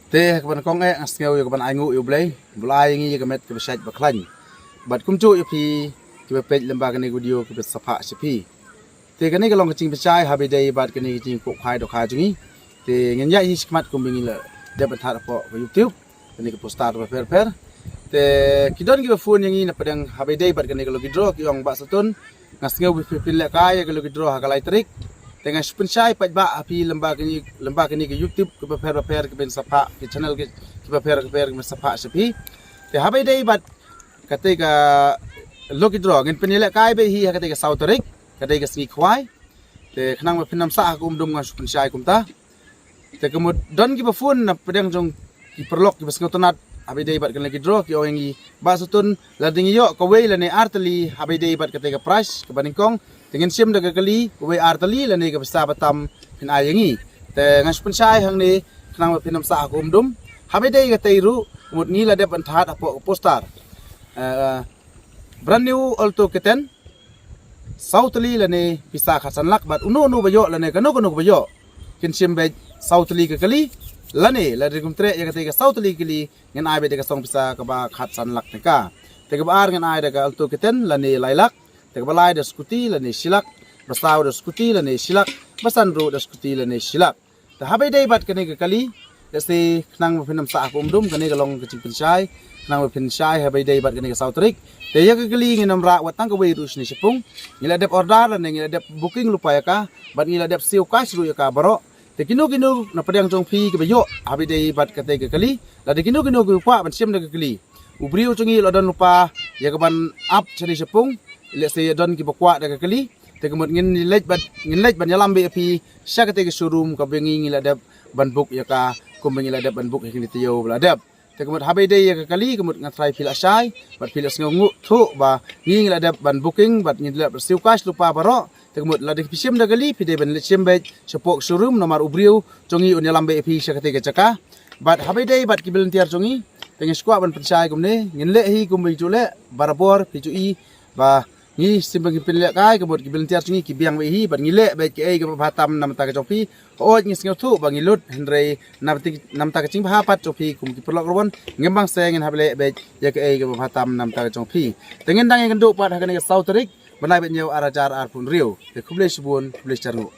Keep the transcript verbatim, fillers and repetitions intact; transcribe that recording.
Te ha kaba nyngkong eh nga sngew ïa kaban ai nguh ïa U Blei ba u la ai ïa ngi ïa ka met kaba shait ba khlaiñ. Bad kumjuh ïa phi kiba peit lyngba kane ka video kiba sngewbha sha phi. Te kane ka long ka jingpynshai haba ïadei bad kane ka jingkhuid dohkha jong ngi. Te ngin ïaid hi shakhmat kumba ngi la dep ban thad hapoh ka YouTube, kane ka poster bapher bapher. Te ki don kiba phone ïa ngi na pdeng haba ïadei bad kane ka lucky draw, ki ong Bah Satun, nga sngew ba phin lehkai ïa ka lucky draw ha ka lai tarik. Te nga shu pynshai pat ba ha phi lyngba kane, lyngba kane ka YouTube kiba pher bapher, kiba sngewbha, ki channel kiba pher bapher kiba sngewbha sha phi. Te haba ïadei bad kata ka lucky draw ngin pynlehkai beit hi ha kata ka saw tarik, kata ka sngi khwai. Te khnang ba phin ym sah ha ka um dum nga shu pynshai kumta. Te ka mut don kiba phone na pdeng jong ki paralok kiba sngewtynnat haba ïadei bad kane ka lucky draw, ki ong ïa ngi, Bah Satun, lada ngi ïoh kawei lane ar tylli haba ïadei bad kata ka prize kaba nyngkong, te ngin shim da ka kali kawei ar tylli lane ka pisa batam phin ai ïa ngi. Te nga shu pynshai hangne khnang ba phin ym sah ha ka um dum. Haba ïadei katei ruh ka mut ngi la dep ban thad hapoh ka poster, eh, brand new Alto K ten, saw tylli lane pisa khatsan lak, bad uno uno ba ïoh lane kano kano ba ïoh kin shim beit saw tylli ka kali, lane lada kum treh ïa katei ka saw tylli ka kali ngin ai beit da ka song pisa kaba khatsan lak tyngka. Te kaba ar ngin ai da ka Alto K ten lane lai lak. Te kaba lai da scooty lane shi lak. Ba saw da scooty lane shi lak. Ba san ruh da scooty lane shi lak. Te haba ïadei bad kane ka kali, lehse khnang ba phin ym sah ha ka um dum, kane ka long ka jingpynshai khnang ba phin shai haba ïadei bad kane ka saw tarik. Te ïa ka kali ngin ym rah wat tang kawei ruh shane shapung. Ngi la dep order lane ngi la dep booking lypa ïa ka, bad ngi la dep siew cash ruh ïa ka baroh. Te kino kino na pdeng jong phi kiba ïoh haba ïadei bad katei ka kali, lada kino kino kiba kwah ban shim da ka kali, u briew jong ngi u la don lypa ïa kaban ap shane shapung. Lehse ïa don kiba kwah da ka kali, te ka mut ngin leit bad, ngin leit ban ïalam beit ïa phi sha katei ka showroom kaba ngi, ngi la dep ban book ïa ka, kumba ngi la dep ban book ha kine ki taïew ba la dep. Te ka mut haba ïadei ïa ka kali ka mut nga tharai phi la shai bad phi la sngew nguh thuh ba ngi, ngi la dep ban booking bad ngi la dep siew cash lypa baroh. Te ka mut lada phi shim da ka kali phi dei ban leit shim beit shapoh showroom, namar u briew jong ngi un ïalam beit ïa phi sha katei ka jaka. Bad haba ïadei bad ki volunteer jong ngi, te ngi sngewkwah ban pynshai kumne, ngin leh hi kumba ngi ju leh barabor, phi ju i ba ngi shim ba ngi pynlehkai, ka mut ki volunteer jong ngi ki biang beit hi bad ngi leh beit kaei kaba bha tam na bynta ka jong phi. Hooid ngi sngewthuh ba ngi lut, hynrei na bynta, na bynta ka jingbha pat jong phi kum ki paralok ruh, ngim bang seh, ngin hap leh beit ïa kaei kaba bha tam na bynta ka jong phi. Te ngin dang ïakynduh pat ha kane ka saw tarik bnai ba hynñiew ar hajar arphew hynriew. Te khublei shibun, khublei shihajar nguh.